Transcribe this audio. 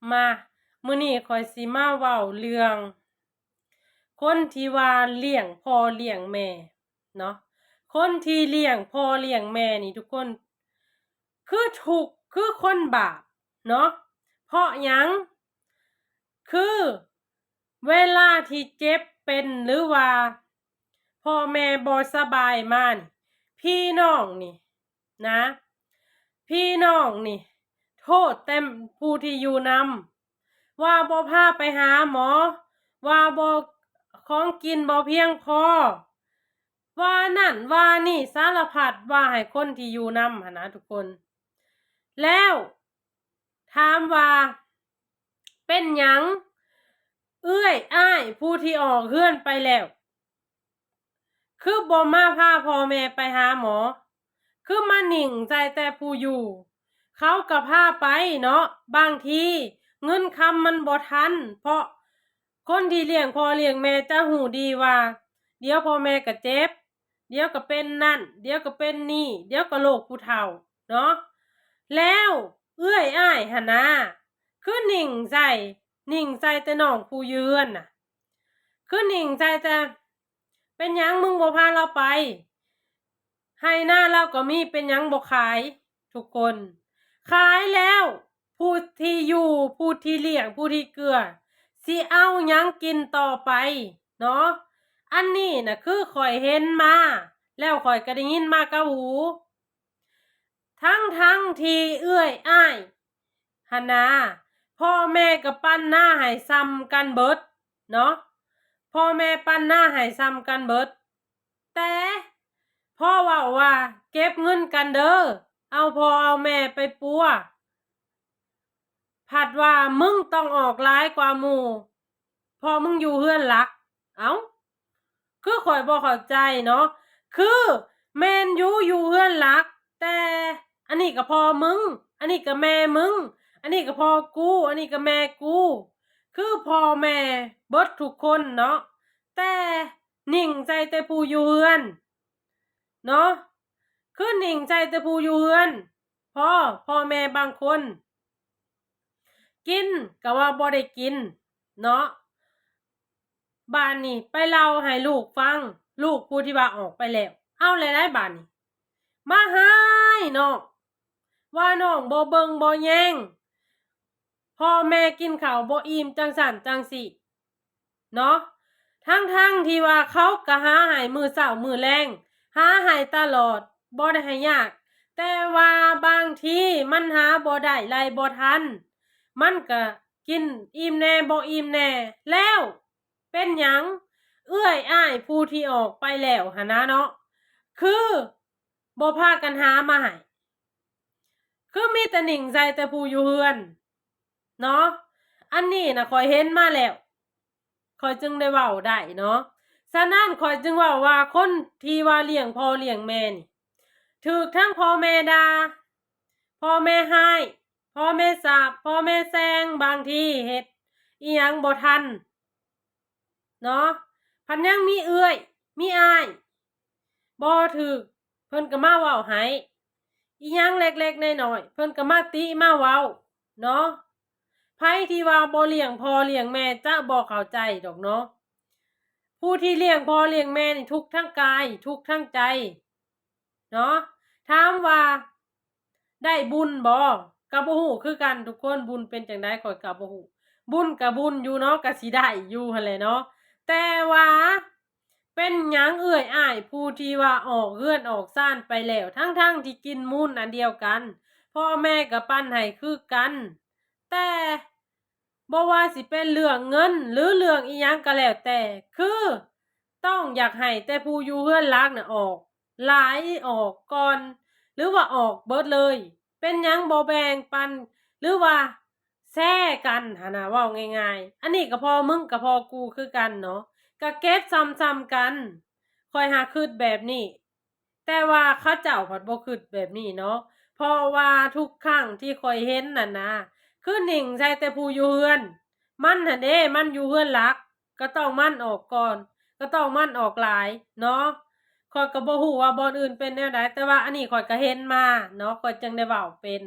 ມາ ມື້ນີ້ຂ້ອຍຊິມາເວົ້າເລື່ອງຄົນທີ່ວ່າລ້ຽງພໍ່ລ້ຽງແມ່ເນາະ. ຄົນທີ່ລ້ຽງພໍ່ລ້ຽງແມ່ນີ້ທຸກຄົນ ຄືທຸກ ຄືຄົນບາບເນາະ. ເພາະຫຍັງ? ຄືເວລາທີ່ເຈັບເປັນ ຫຼືວ່າພໍ່ແມ່ບໍ່ສະບາຍມານີ້ ພີ່ນ້ອງນີ້ນະ ພີ່ນ້ອງນີ້ໂທດແຕ່ຜູ້ທີ່ຢູ່ນຳ ວ່າບໍ່ພາໄປຫາໝໍ, ວ່າບໍ່ ຂອງກິນບໍ່ພຽງພໍ, ວ່ານັ້ນວ່ານີ້ ສາລະພັດວ່າໃຫ້ຄົນທີ່ຢູ່ນຳຫັ້ນນະທຸກຄົນ. ແລ້ວຖາມວ່າ ເປັນຫຍັງເອື້ອຍອ້າຍຜູ້ທີ່ອອກເຮືອນໄປແລ້ວ ຄືບໍ່ມາພາພໍ່ແມ່ໄປຫາໝໍ? ຄືມານິ່ງໃສ່ແຕ່ຜູ້ຢູ່? ເຂົາກໍພາໄປເນາະ, ບາງທີເງິນຄຳມັນບໍ່ທັນ, ເພາະຄົນທີ່ລ້ຽງພໍ່ລ້ຽງແມ່ຈະຮູ້ດີວ່າ ດຽວພໍ່ແມ່ກໍເຈັບ, ດຽວກໍເປັນນັ້ນ, ດຽວກໍເປັນນີ້, ດຽວກໍໂລກຜູ້ເຖົ້າເນາະ. ແລ້ວເອື້ອຍອ້າຍຫັ້ນນາ ຄືນິ່ງໃສ່, ນິ່ງໃສ່ແຕ່ນ້ອງຜູ້ຢູ່ເຮືອນນະ, ຄືນິ່ງໃສ່ແຕ່ ເປັນຫຍັງມຶງບໍ່ພາລາວໄປ? ໄຮ່ນາລາວກໍມີ, ເປັນຫຍັງບໍ່ຂາຍ? ທຸກຄົນ ຂາຍແລ້ວ ຜູ້ທີ່ຢູ່ ຜູ້ທີ່ລ້ຽງ ຜູ້ທີ່ເກືອ ຊິເອົາຫຍັງກິນຕໍ່ໄປເນາະ? ອັນນີ້ນະຄືຂ້ອຍເຫັນມາ ແລ້ວຂ້ອຍກໍໄດ້ຍິນມາກັບຫູ. ທັງໆທີ່ເອື້ອຍອ້າຍຫັ້ນນາ ພໍ່ແມ່ກໍປັນນາໃຫ້ສ່ຳກັນເບິດເນາະ, ພໍ່ແມ່ປັນນາໃຫ້ສ່ຳກັນເບິດ. ແຕ່ພໍເວົ້າວ່າເກັບເງິນກັນເດີ, ເອົາພໍ່ເອົາແມ່ໄປປົວ, ພັດວ່າມຶງຕ້ອງອອກຫຼາຍກວ່າໝູ່ ເພາະມຶງຢູ່ເຮືອນຫຼັກ. ເອົ້າ ຄືຂ້ອຍບໍ່ເຂົ້າໃຈເນາະ, ຄືແມ່ນຢູ່ ຢູ່ເຮືອນຫຼັກ, ແຕ່ອັນນີ້ກໍພໍ່ມຶງ, ອັນນີ້ກໍແມ່ມຶງ, ອັນນີ້ກໍພໍ່ກູ, ອັນນີ້ກໍແມ່ກູ, ຄືພໍ່ແມ່ເບິດທຸກຄົນເນາະ, ແຕ່ນິ່ງໃສ່ແຕ່ຜູ້ຢູ່ເຮືອນເນາະ, ຄືນິ່ງໃສ່ແຕ່ຜູ້ຢູ່ເຮືອນ. ພໍ່ ພໍ່ແມ່ບາງຄົນກິນກໍວ່າບໍ່ໄດ້ກິນເນາະ, ບາດນີ້ໄປເລົ່າໃຫ້ລູກຟັງ, ລູກຜູ້ທີ່ວ່າອອກໄປແລ້ວ ເອົາແລ້ວໃດ໋ ບາດນີ້ມາຮ້າຍນ້ອງ ວ່ານ້ອງບໍ່ເບິ່ງບໍ່ແຍງ, ພໍ່ແມ່ກິນເຂົ້າບໍ່ອີ່ມ ຈັ່ງຊັ້ນຈັ່ງຊີ້ເນາະ, ທັງໆທີ່ວ່າເຂົາກໍຫາໃຫ້ມື້ເຊົ້າມື້ແລງ, ຫາໃຫ້ຕະຫຼອດ, ບໍ່ໄດ້ໃຫ້ຍາກ, ແຕ່ວ່າບາງທີມັນຫາບໍ່ໄດ້ ໄລ່ບໍ່ທັນ, ມັນກໍກິນອີ່ມແດ່ ບໍ່ອີ່ມແດ່. ແລ້ວເປັນຫຍັງເອື້ອຍອ້າຍຜູ້ທີ່ອອກໄປແລ້ວຫັ້ນນະເນາະ ຄືບໍ່ພາກັນຫາມາໃຫ້? ຄືມີແຕ່ນິ່ງໃສ່ແຕ່ຜູ້ຢູ່ເຮືອນເນາະ. ອັນນີ້ນະຂ້ອຍເຫັນມາແລ້ວ ຂ້ອຍຈຶ່ງໄດ້ເວົ້າໄດ້ເນາະ. ສະນັ້ນຂ້ອຍຈຶ່ງເວົ້າວ່າ ຄົນທີ່ວ່າລ້ຽງພໍ່ລ້ຽງແມ່ນີ້ ຖືກທັງພໍ່ແມ່ດ່າ, ພໍ່ແມ່ຮ້າຍ, ພໍ່ແມ່ສາບ, ພໍ່ແມ່ແຊ່ງ, ບາງທີເຮັດອີ່ຫຍັງບໍ່ທັນເນາະ, ພັດຍັງມີເອື້ອຍມີອ້າຍບໍ່ຖືກ ເພິ່ນກໍມາເວົ້າໃຫ້, ອີ່ຫຍັງເລັກໆນ້ອຍໆ ເພິ່ນກໍມາຕິມາເວົ້າເນາະ. ໃຜທີ່ວ່າບໍ່ລ້ຽງພໍ່ລ້ຽງແມ່ຈະບໍ່ເຂົ້າໃຈດອກເນາະ. ຜູ້ທີ່ລ້ຽງພໍ່ລ້ຽງແມ່ນີ້ທຸກທັງກາຍ ທຸກທັງໃຈເນາະ. ຖາມວ່າໄດ້ບຸນບໍ່? ກໍບໍ່ຮູ້ຄືກັນທຸກຄົນ, ບຸນເປັນຈັ່ງໃດຂ້ອຍກໍບໍ່ຮູ້. ບຸນກໍບຸນຢູ່ເນາະ, ກໍຊິໄດ້ຢູ່ຫັ້ນແຫຼະເນາະ, ແຕ່ວ່າ ເປັນຫຍັງເອື້ອຍອ້າຍຜູ້ທີ່ວ່າອອກເຮືອນອອກຊານໄປແລ້ວ ທັງໆທີ່ກິນມູນອັນດຽວກັນ, ພໍ່ແມ່ກໍປັນໃຫ້ຄືກັນ, ແຕ່ບໍ່ວ່າຊິເປັນເລື່ອງເງິນ ຫຼື ເລື່ອງອີ່ຫຍັງກໍແລ້ວແຕ່ ຄືຕ້ອງຢາກໃຫ້ແຕ່ຜູ້ຢູ່ເຮືອນຫຼັກນະອອກຫຼາຍ ອອກກ່ອນ ຫຼືວ່າອອກເບິດເລີຍ. ເປັນຫຍັງບໍ່ແບ່ງປັນ ຫຼືວ່າ ແຊກັນຫັ້ນນະ, ເວົ້າງ່າຍໆ ອັນນີ້ກໍພໍ່ມຶງ ກໍພໍ່ກູຄືກັນເນາະ, ກໍເກັບສ່ຳໆກັນ. ຂ້ອຍຫາຄິດແບບນີ້, ແຕ່ວ່າເຂົາເຈົ້າພັດບໍ່ຄິດແບບນີ້ເນາະ, ເພາະວ່າທຸກຄັ້ງທີ່ຂ້ອຍເຫັນນັ້ນນະ ຄືນິ່ງໃສ່ແຕ່ຜູ້ຢູ່ເຮືອນ, ມັນຫັ້ນເດ້ ມັນຢູ່ເຮືອນຫຼັກ ກໍຕ້ອງມັນອອກກ່ອນ, ກໍຕ້ອງມັນອອກຫຼາຍເນາະ. ຂ້ອຍກໍບໍ່ຮູ້ວ່າບ່ອນອື່ນເປັນແນວໃດ, ແຕ່ວ່າອັນນີ້ຂ້ອຍກໍເຫັນມາເນາະ, ຂ້ອຍຈຶ່ງໄດ້ເວົ້າເປັນ.